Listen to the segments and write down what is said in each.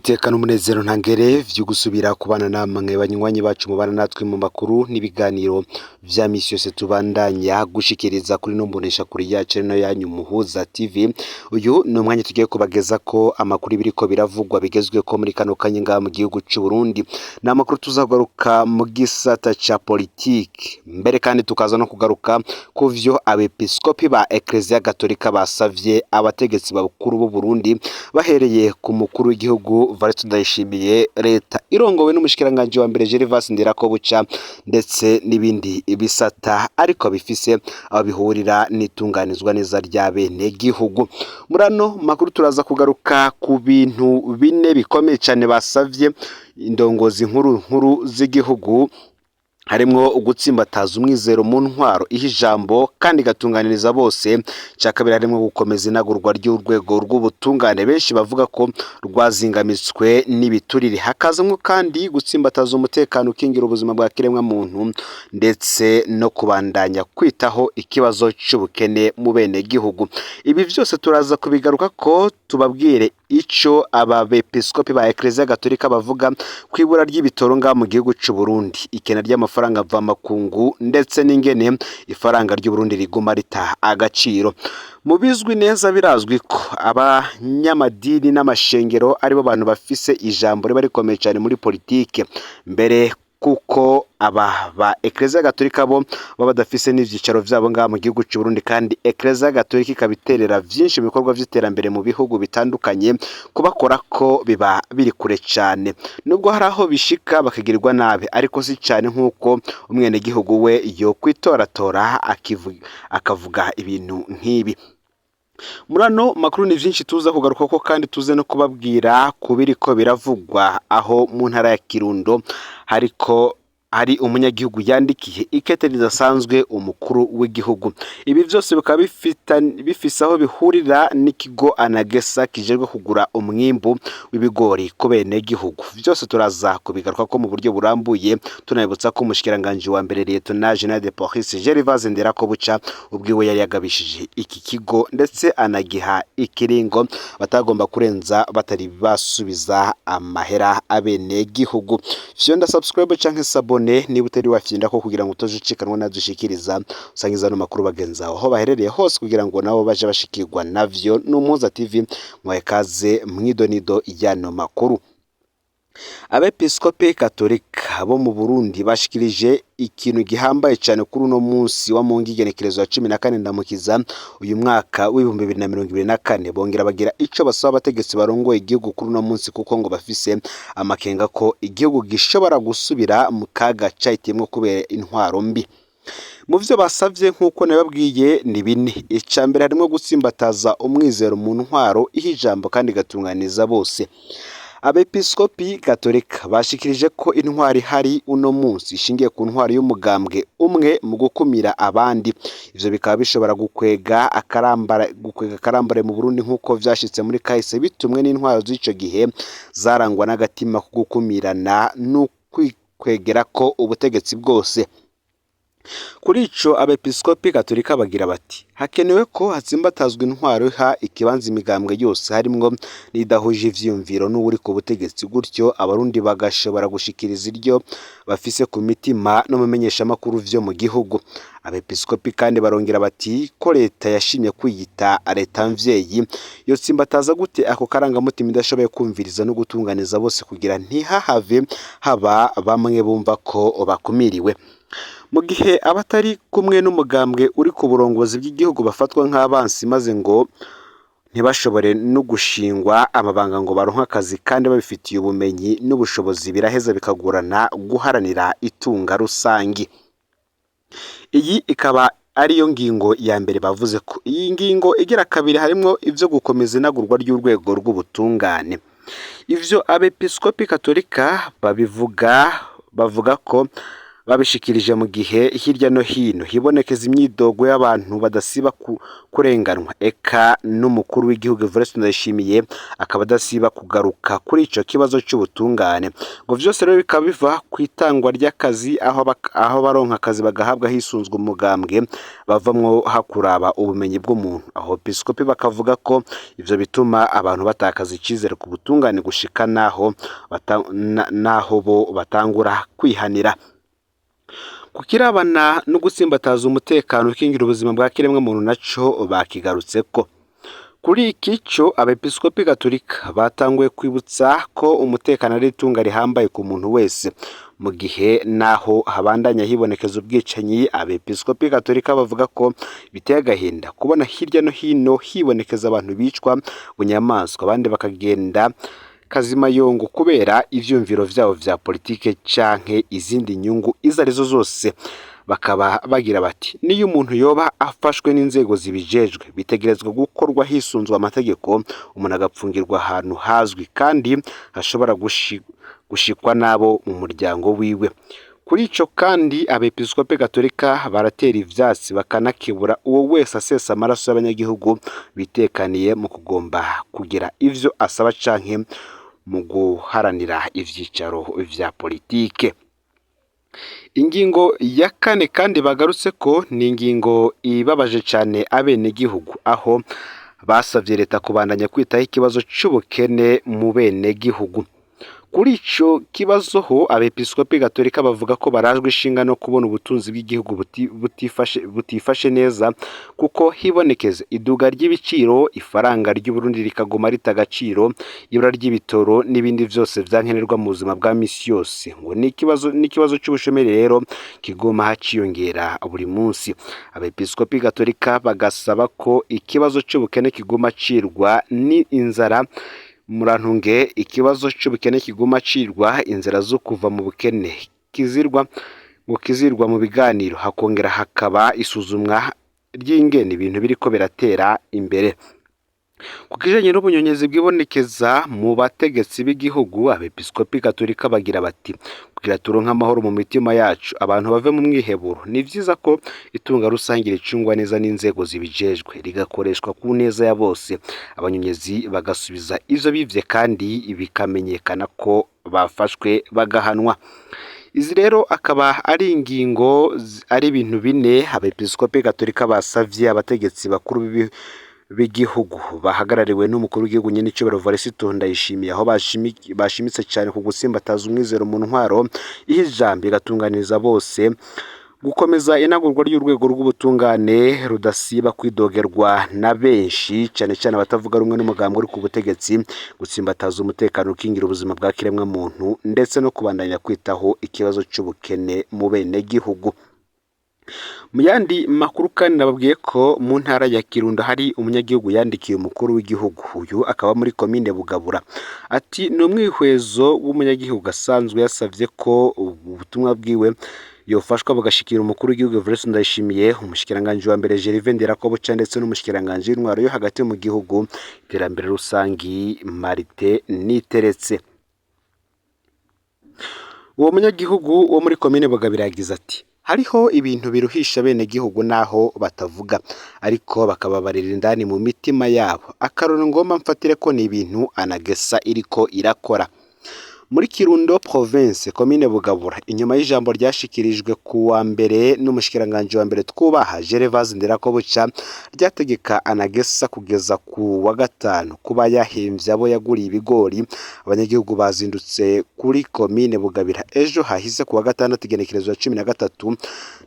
Niteka n'umunezero ntangere vyo gusubira kubana namwe banywanyi bacu mubana natwe mu makuru n'ibiganiro vya misi yose tubandanya gushikiriza kuri no mbonesha kuri yacu no yanyu Muhuza TV. Uyu ni umwanya tugiye kubageza ko amakuru biriko biravugwa bigezweko muri kano kanya ngaha mu gihugu c'u Burundi. Ni amakuru tuzagaruka mu gisata ca politike mbere, kandi tukaza no kugaruka ku vyo abepiskopi ba Eklezia Gatolika basavye abategetsi bakuru b'u Burundi, bahereye ku mukuru w'igihugu Evariste Ndayishimiye, leta irongowe n'umushikiranganji wa mbere Gervais Ndirakobuca, ndetse n'ibindi bisata ariko bifise aho bihurira n'itunganizwa neza rya bene gihugu. Muri ano makuru turaza kugaruka ku bintu bine bikomeye cane basavye indongozi nkuru nkuru z'igihugu, harimwo ugutsimbataza umwizero mu ntwaro iha ijambo kandi igatunganiriza bose. Cya kabiri harimwo gukomeza inagurwa ry'urwego rw'ubutungane benshi bavuga ko rwazingamitswe n'ibiturire. Hakazamwo kandi gutsimbataza umutekano ukingira ubuzima bwa kiremwa muntu, ndetse no kubandanya kwitaho ikibazo c'ubukene mu bene gihugu. Ibi vyose turaza kubigaruka ko tubabwire ico aba bepiskopi ba Eklezia Gatolika bavuga kw'ibura ry'ibitoro ngaha mu gihugu c'u Burundi, ikena ry'amafaranga mvamakungu, ndetse n'ingene ifaranga ry'u Burundi riguma rita agaciro. Mu bizwi neza, birazwi ko abanyamadini n'amashengero aribo bantu bafise ijambo riba rikomeye cyane muri politike mbere, kuko aba ba Eklezia Gatolika bo baba badafise n'ivyicaro vyabo ngaha mu gihugu c'u Burundi, kandi Eklezia Gatolika ikaba iterera vyinshi mu bikorwa vy'iterambere mu bihugu bitandukanye. Kubakora ko biba biri kure cane, nubwo hari aho bishika bakagirirwa nabi, ariko si cane nk'uko umwenegihugu we yo kwitoratora akavuga ibintu nk'ibi. Muri ano makuru ni vyinshi tuza kugaruka ko, kandi tuze no kubabwira ku biriko biravugwa aho mu ntara ya Kirundo hariko hari umunyagihugu yandikiye ikete ridasanzwe umukuru w'igihugu. Ibi vyose bikaba bifise aho bihurira n'ikigo Anagesa kijejwe kugura umwimbu w'ibigori ku benegihugu. Vyose turaza kubigaruka ko mu buryo burambuye, tunabibutsa ko umushikiranganji wa mbere, Lieutenant General de Police Gervais Ndirakobuca, ubwiwe yari yagabishije iki kigo, ndetse anagiha ikiringo batagomba kurenza batari basubiza amahera abenegihugu. Fyonda subscribe canke s'abonner niba utari wafyinda ko, kugira ngo utoje ucikanwa nadushikiriza. Usangiza ano makuru bagenzi aho aho baherereye hose, kugira ngo nabo baje bashikirwa navyo. N'Umuhuza TV, mwaye kaze mwidonido y'ano makuru. Abepiskopi Katolika bo mu Burundi bashikirije ikintu gihambaye cyane kuri uno munsi wa mungu igenekerezo ya 14 Ndamukiza uyu mwaka w'2024, bongera bagira ico basaba abategetsi barongoye igihugu kuri uno munsi, kuko ngo bafise amakenga ko igihugu gishobora gusubira mu kaga cahitiyemwo kubera intwaro mbi. Mu vyo basavye, nk'uko nababwiye, ni bine. Ica mbere harimwo gutsimbataza umwizero mu ntwaro iha ijambo kandi igatunganiza bose. Abepiskopi Gatolika bashikirije ko intwaro ihari uno munsi ishingiye ku ntwaro y'umugambwe umwe mu gukumira abandi. Ivyo bikaba bishobora gukwega akarambare mu Burundi, nk'uko vyashitse muri kahise bitumwe n'intwaro z'ico gihe zarangwa n'agatima ko gukumirana n'ukwikwegerako ubutegetsi bwose. Kuri ico, abepiskopi Gatolika bagira bati: "Hakenewe ko hatsimbatazwa intwaro iha ikibanza imigambwe yose, harimwo n'idahuje ivyiyumviro n'uwuri ku butegetsi, gutyo abarundi bagashobora gushikiriza iryo bafise ku mitima no mu menyeshamakuru vyo mu gihugu." Abepiskopi kandi barongera bati: "Ko leta yashimye kwiyita leta mvyeyi, yotsimbataza gute ako karangamutima idashoboye kumviriza no gutunganiza bose, kugira ntihahave haba bamwe bumva ko bakumiriwe?" Mu gihe abatari kumwe n'umugambwe uri ku burongozi bw'igihugu bafatwa nk'abansi, maze ngo ntibashobore no gushingwa amabanga ngo baronke akazi kandi babifitiye ubumenyi n'ubushobozi, biraheza bikagorana guharanira itunga rusangi. Iyi ikaba ariyo ngingo ya mbere bavuze ko. Iyi ngingo igira kabiri harimwo ivyo gukomeza inagurwa ry'urwego rw'ubutungane. Ivyo abepiskopi Katolika babivuga, bavuga ko Babishikirije mu gihe hirya no hino hibonekeza imyidogo y'abantu badasiba kurenganwa, eka n'umukuru w'igihugu Evariste Ndayishimiye akaba adasiba kugaruka kuri ico kibazo c'ubutungane. Ngo vyose rero bikaba biva kw'itangwa ry'akazi, aho baronka akazi bagahabwa hisunzwe umugambwe bavamwo hakuraba ubumenyi bw'umuntu. Aho episkopi bakavuga ko ivyo bituma abantu batakaza icizere ku butungane gushika naho bo batangura kwihanira. Ku kirabana no gutsimbataza umutekano ukingira ubuzima bwa kiremwamuntu naco bakigarutseko. Kuri iki co abepiskopi gatolika batanguye kwibutsa ko umutekano ari itunga rihambaye ku muntu wese. Mu gihe naho habandanya hibonekeza ubwicanyi, abepiskopi gatolika bavuga ko biteye agahinda kubona hirya no hino hibonekeza abantu bicwa bunyamaswa, abandi bakagenda kazimayongo kubera ivyumviro vyabo vya politike canke izindi nyungu izo arizo zose. Bakaba bagira bati niyo umuntu yoba afashwe n'inzego zibijejwe bitegerezwa gukorwa hisunzwe amategeko, umuntu agapfungirwa ahantu hazwi kandi hashobora gushikwa n'abo mu muryango wiwe. Kuri ico kandi abepiskopi gatolika baratera ivyatsi bakanakebura uwo wese asesa amaraso y'abanyagihugu bitekaniye mu kugomba kugira ivyo asaba canke mu guharanira ivyicaro vya politike. Ingingo ya kane kandi bagarutse ko ni ingingo ibabaje cane abenegihugu, aho basavye leta kubandanya kwitaho ikibazo c'ubukene mu benegihugu. Kuri ico kibazo ho abepiskopi gatolika bavuga ko barajwe ishinga no kubona ubutunzi bw'igihugu butifashe neza, kuko hibonekeza iduga ry'ibiciro, ifaranga ry'Uburundi rikaguma rita agaciro, ibura ry'ibitoro n'ibindi vyose vyankenerwa mu buzima bwa misi yose. Ngo n'ikibazo c'ubushomeri rero kiguma haciyongera buri munsi. Abepiskopi gatolika bagasaba ko ikibazo c'ubukene kiguma cirwa ni inzara. Murantunge, ikibazo c'ubukene kiguma cirwa inzira zo kuva mu bukene kizirwa ngo kizirwa mu biganiro, hakongera hakaba isuzumwa ry'ingene ibintu biriko biratera imbere. Ku kijanye n'ubunyonyezi bwibonekeza mu bategetsi b'igihugu, abepiskopi gatolika bagira bati kugira turonke amahoro mu mitima yacu, abantu bave mu mwiheburo, ni vyiza ko itunga rusange ricungwa neza n'inzego zibijejwe, rigakoreshwa ku neza ya bose, abanyonyezi bagasubiza ivyo bivye kandi bikamenyekana ko bafashwe bagahanwa. Izi rero akaba ari ingingo, ari ibintu bine abepiskopi gatolika basavye abategetsi bakuru b'igihugu bahagarariwe n'umukuru w'igihugu nyenicubahiro Evariste Ndayishimiye, aho bashimitse cyane ku gutsimbataza umwizero mu ntwaro iha ijambo igatunganiriza bose, gukomeza inagurwa ry'urwego rw'ubutungane rudasiba kwidogerwa na benshi cyane cyane abatavuga rumwe n'umugambi uri ku butegetsi, gutsimbataza umutekano ukingira ubuzima bwa kiremwamuntu, ndetse no kubandanya kwitaho ikibazo c'ubukene mu benegihugu. Mu yandi makuru kandi nababwiye ko mu ntara ya Kirundo hari umunyagihugu yandikiye umukuru w'igihugu, uyu akaba muri komine Bugabura, ati ni umwihwezo w'umunyagihugu asanzwe yasavye ko ubutumwa bwiwe yofashwa bugashikira umukuru w'igihugu Evariste Ndayishimiye, umushikiranganji wa mbere Gervais Ndirakobuca, ndetse n'umushikiranganji w'intwaro yo hagati mu gihugu iterambere rusangi Martin Niteretse. Uwo munyagihugu wo muri komine Bugabira yagize ati hariho ibintu biruhisha bene gihugu naho batavuga, ariko bakababarira indani mu mitima yabo. Akarorero ngomba mfatire ko ni ibintu anagesa iriko irakora muri Kirundo province komine Bugabura, inyuma y'ijambo ryashikirijwe ku wa mbere n'umushikiranganji wa mbere twubaha Gervais Ndirakobuca ryategeka anagesa kugeza ku wa gatanu kuba yahemvye abo yaguriye ibigori, abanyagihugu bazindutse kuri komine Bugabira ejo hahise ku wa gatandatu igenekerezo ya 13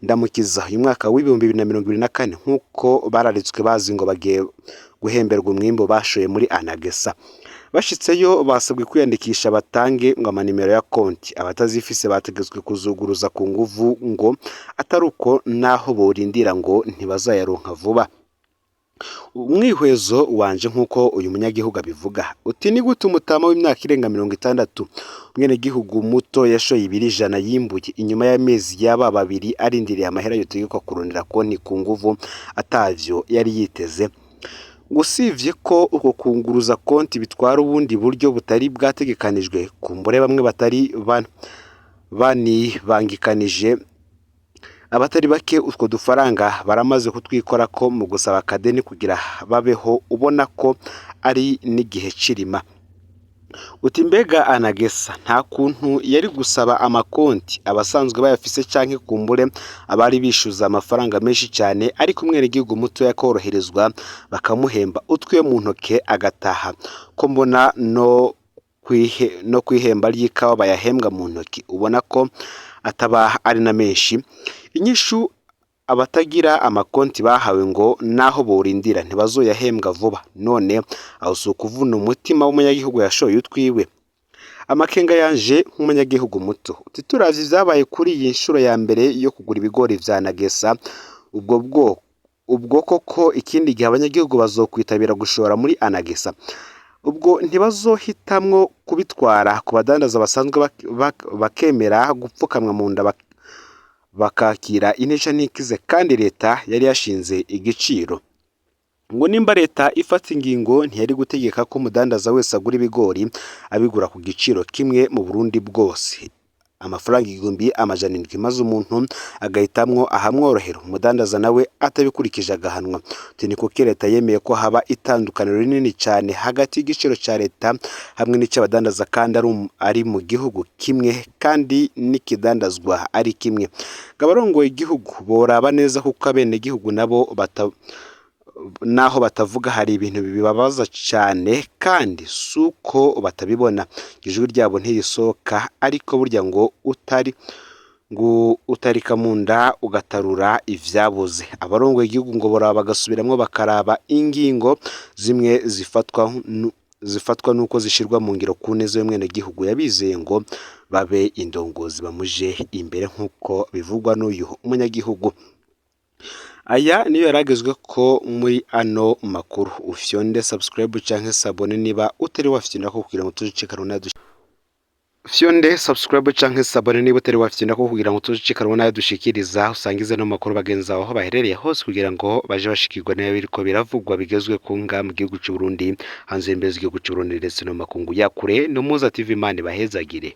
ndamukiza uyu mwaka w'2024, nk'uko bararitswe bazi ngo bagiye guhemberwa umwimbu bashoye muri anagesa. Bashitseyo basabwe kwiyandikisha batange ngo amanimero ya konti, abatazifise bategetswe kuzuguruza ku nguvu ngo atari uko naho borindira ngo ntibazayaronka vuba. Umwihwezo wanje nk'uko uyu munyagihugu abivuga, uti ni gute umutama w'imyaka irenga 60 umwenegihugu muto yashoye ibiro 100 yimbuye inyuma y'amezi yaba babiri arindiriye amahera yotegekwa kurondera konti ku nguvu atavyo yari yiteze. Usivye ko uko kunguruza konti bitwara ubundi buryo butari bwategekanijwe, kumbure bamwe batari banibangikanije Abatari bake utwo dufaranga baramaze kutwikorako mu gusaba akadeni kugira babeho, ubona ko ari n'igihe c'irima. Uti mbega anagesa nta kuntu yari gusaba amakonti abasanzwe bayafise canke kumbure abari bishuza amafaranga menshi cyane, ariko umwenegihugu muto yakoroherezwa bakamuhemba utwiwe mu ntoke agataha, ko mbona no kwihemba ry'ikawa bayahembwa mu ntoki, ubona ko ataba ari na menshi. Inyishu abatagira amakonti bahawe ngo naho borindira ntibazoyahembwa vuba, none aho si ukuvuna umutima w'umunyagihugu yashoye utwiwe? Amakenga yanje nk'umunyagihugu muto, uti turavye ivyabaye kuri iyi nshuro ya mbere yo kugura ibigori vya Nagesa, ubwo koko ikindi gihe abanyagihugu bazokwitabira gushora muri Anagesa? Ubwo ntibazohitamwo kubitwara ku badandaza basanzwe bakemera gupfukamwa mu nda bakakira intica ntikize, kandi leta yari yashinze igiciro? Ngo nimba leta ifata ingingo ntiyari gutegeka ko umudandaza wese agura ibigori abigura ku giciro kimwe mu Burundi bwose, amafaranga 1700, maze umuntu agahitamwo ahamworohera, umudandaza nawe atabikurikije agahanwa. Uti ni kuki leta yemeye ko haba itandukaniro rinini cyane hagati y'igiciro cya leta hamwe n'icy'abadandaza, kandi ari mu gihugu kimwe kandi n'ikidandazwa ari kimwe? Ngo abarongoye igihugu boraba neza, kuko abenegihugu nabo naho batavuga hari ibintu bibabaza cyane, kandi si uko batabibona, ijwi ryabo ntirisohoka, ariko burya ngo utari ngo utarika mu nda ugatarura ivyabuze. Abarongoye igihugu ngo boraba bagasubiramwo bakaraba ingingo zimwe zifatwa nuko zishirwa mu ngiro ku neza y'umwenegihugu yabizeye, ngo babe indongozi bamuje imbere nk'uko bivugwa n'uyu munyagihugu. Aya niyo yaragezwe ko muri ano makuru. Ufyonde subscribe canke s'abonner niba utari wafyonda ko kugira ngo tujicikanwe nayo, fyonde subscribe canke s'abonner niba utari wafyonda ko kugira ngo tujicikanwe nayo dushikiriza, usangize no makuru bagenzi bawe aho baherereye hose kugira ngo baje bashikirwa nayo biriko biravugwa bigezwe ku nga mu gihugu c'u Burundi, hanze y'imbere z'igihugu c'u Burundi ndetse no mu makungu ya kure. No Muza TV, Imana ibahezagire.